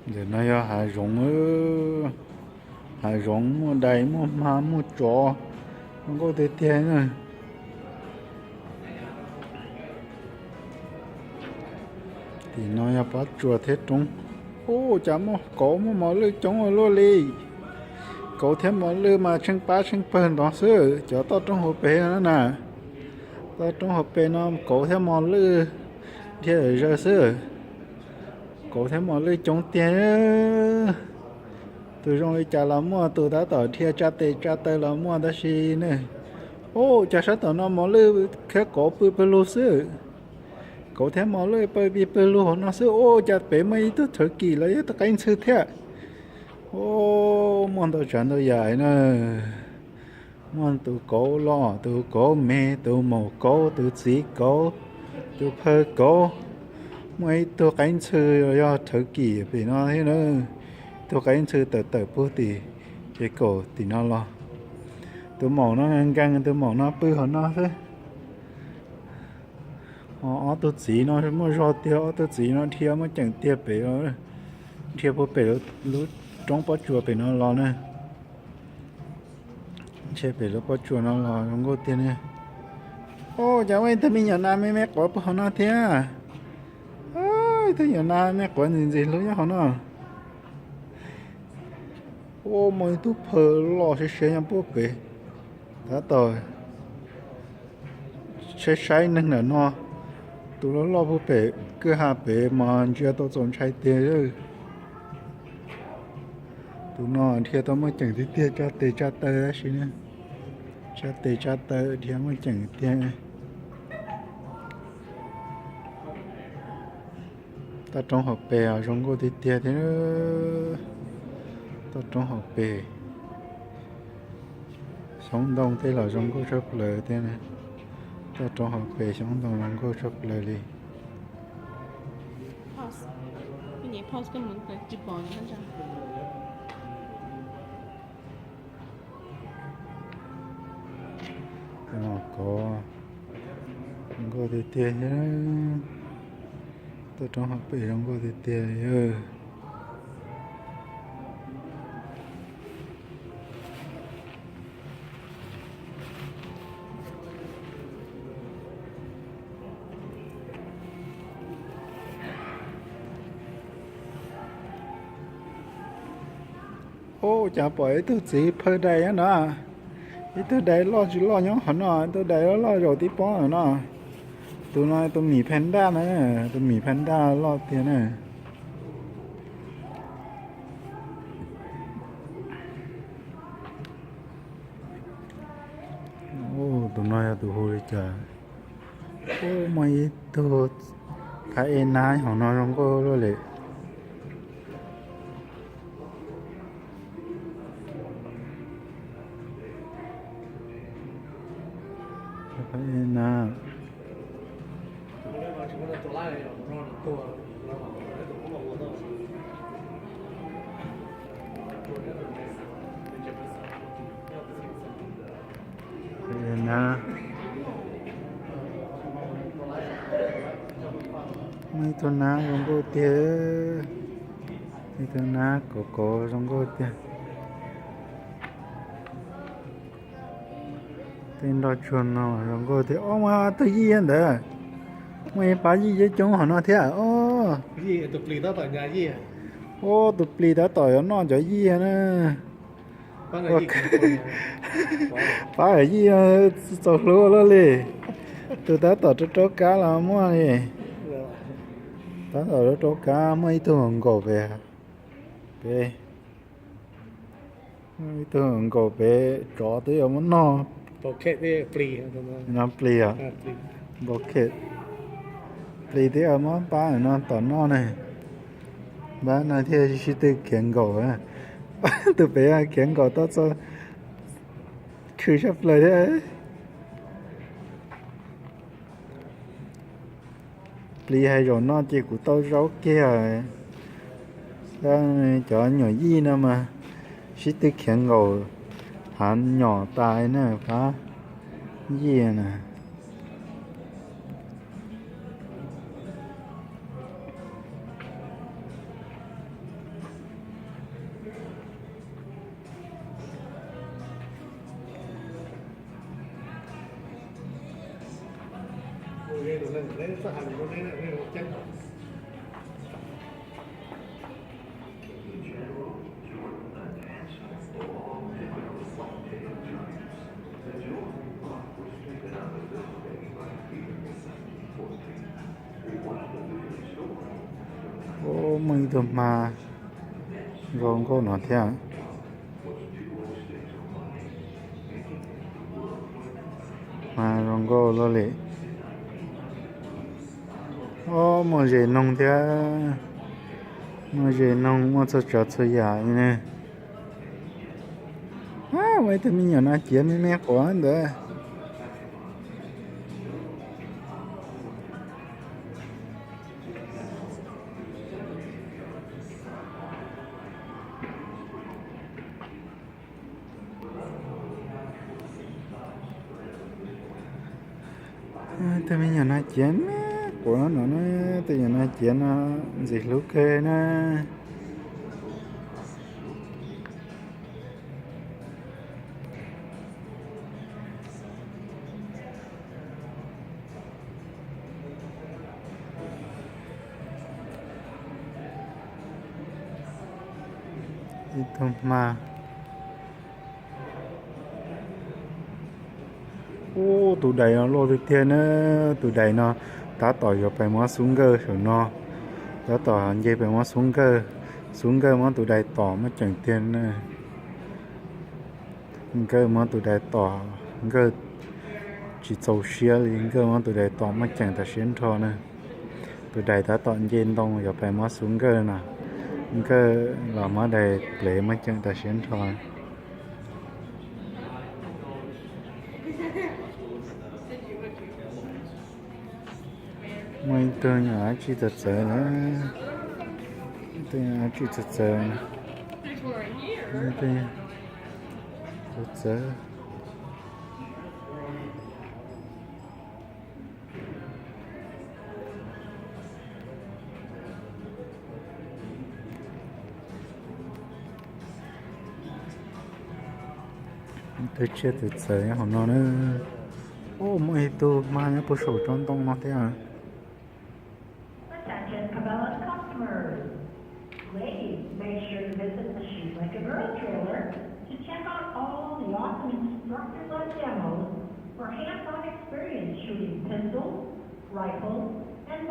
Ntawm no yog hav zoov, hav zoov muaj dais muaj hma muaj tsov, zoo nkauj tiag tiag na. Tim no yog pob tsuas thiab roob. Ub, cas muaj kauv muaj mos lwj coob ua luaj li. Kauv thiab mos lwj mas tsheej pab tsheej pawg ntov xwb, cov toj roob hauv pes no na. Toj roob hauv pes no kauv thiab mos lwj dhia zawm xwb. Kauv thiab mos lwj coob tiag. Tus zoo li cas los muaj, tus tab tom dhia tsa tes tsa taw los muaj, tab sis ne, ub, cas sab tom no mos lwj thiab kauv pw pawg lug xwb. Kauv thiab mos lwj pw pawg lug hauv no xwb. Ub, cas pem muaj ib tug turkey los yog ib tug qaib ntxhw thiab. Ub, muaj ntau tsav ntau yam na. Muaj tus kauv loj, tus kauv me, tus maum kauv, tus txiv kauv, tus phawj kauv. Muaj ib tug qaib ntxhw yog turkey pem no thiab na. Ib tug qaib ntxhw tawm tawm puag tim ces kaum tim no los. Tus maum no nkees, tus maum no pw hauv no xwb. Ho ob tug txiv no muaj zog tiag, ob tug txiv no dhia muaj ceem tiag pem, dhia puag pem lub roob pob tsuas pem no los na. Ntshe pem lub pob tsuas no los zoo nkauj tiag ne. Ub, cas muaj ib tug me nyuam nas me me quav puag hauv no thiab. Ib tug nyuam nas me quav ntxim ntxim hlub nyob hauv no. Ub, muaj ib tug phawj loj siab siab nyob puag pem. Tab tom saib saib neeg ntawm no. Tus loj loj puag pem kwj ha pem mas ntsia tau txaus ntshai tiag. Tus no dhia tau muaj ceem tiag tiag, tsa tes tsa taw tab sis ne. Tsa tes tsa taw dhia muaj ceem tiag. Toj roob hauv pes zoo nkauj tiag tiag thiab. Toj roob hauv pes, xyoob ntoo tej los zoo nkauj tshaj plaws thiab. Toj roob hauv pes xyoob ntoo zoo nkauj tshaj plaws li. Kauv zoo nkauj tiag tiag thiab. Toj roob hauv pes zoo nkauj tiag tiag li. Ub, cas pom ib tug txiv phawj dais nyob no. Ib tug dais loj tsis loj nyob qhov no, ib tug dais loj loj zaum tib pob no. Tus no tus mim pha ntaj na, tus mim pha ntaj loj tiag na. Tus no yog tus hu li cas? Ub, muaj ib tug thav e nab hauv no zoo nkauj luaj li. Thav e nab. Thav e nab. Muaj ib tug nab zoo nkauj tiag. Ib tug nab kauv kauv zoo nkauj tiag. Tej nroj tsuag no zoo nkauj tiag. Ob, muaj ob tug yij ntawd. Muaj ib pab yij coob coob hauv no thiab os. Ub, tus plis tab tom yuav noj cov yij na. Pab yij txaus hlub luaj li. Tus tab tom rau rau kab los muaj li. Tab tom rau rau kab, muaj ib tug nkaum pem, pem, ib tug nkaum pem, tsov twb yuav muab noj. No plis os. Npau khem. Plis twb yuav muab pab no tom noj ne. Pab no thiaj sib tw khiav nkaum. Tus pem khiav nkaum tau txog khw sab plaws thiab. Plis hais zaum no ces kuv tau zaub kiag. Cov nyuam yij no mas sib tw khiav nkaum hav nyom tas na, pab yij na. Ub, muaj ib tug hma zoo nkauj no thiab. Hma zoo nkauj luaj li. Ub, muaj zes noog thiab. Muaj zes noog, muaj txhua tsav txhua yam li ne. Ua ib tug me nyuam no ciav me me quav ntawd. Tus me nyuam no ciav me quav no na, tus nyuam no ciav no ntxim hlub kawg na. Ib tug hma. Ub, tus dais no loj tiag tiag na. Tus dais no tab tom yuav pais muab xub nkawj saum no. Tab tom nce pais muab xub nkawj. Xub nkawj muab tus dais tom muaj ceem tiag na. Nkawj muab tus dais tom, nkawj tsis txaus siab li, nkawj muab tus dais tom muaj ceem tam sim nrho na. Tus dais tab tom nce ntoo yuav pais muab xub nkawj no. Nkawj los muab dais plev muaj ceem tam sim nrho. Muaj ib tug nyuam dab tsi txawv txawv na. Ib tug nyuam dab tsi txawv txawv. Txawv txawv. Tus tsiaj txawv txawv nyob hauv no na. Ub, muaj ib tug hma nyob puag saum tsob ntoo no thiab. Attention Cabela's customers. Ladies, make sure to visit the Sheep Like a Girl trailer to check out all the awesome instructor-led demos for hands-on experience shooting pistols, rifles, and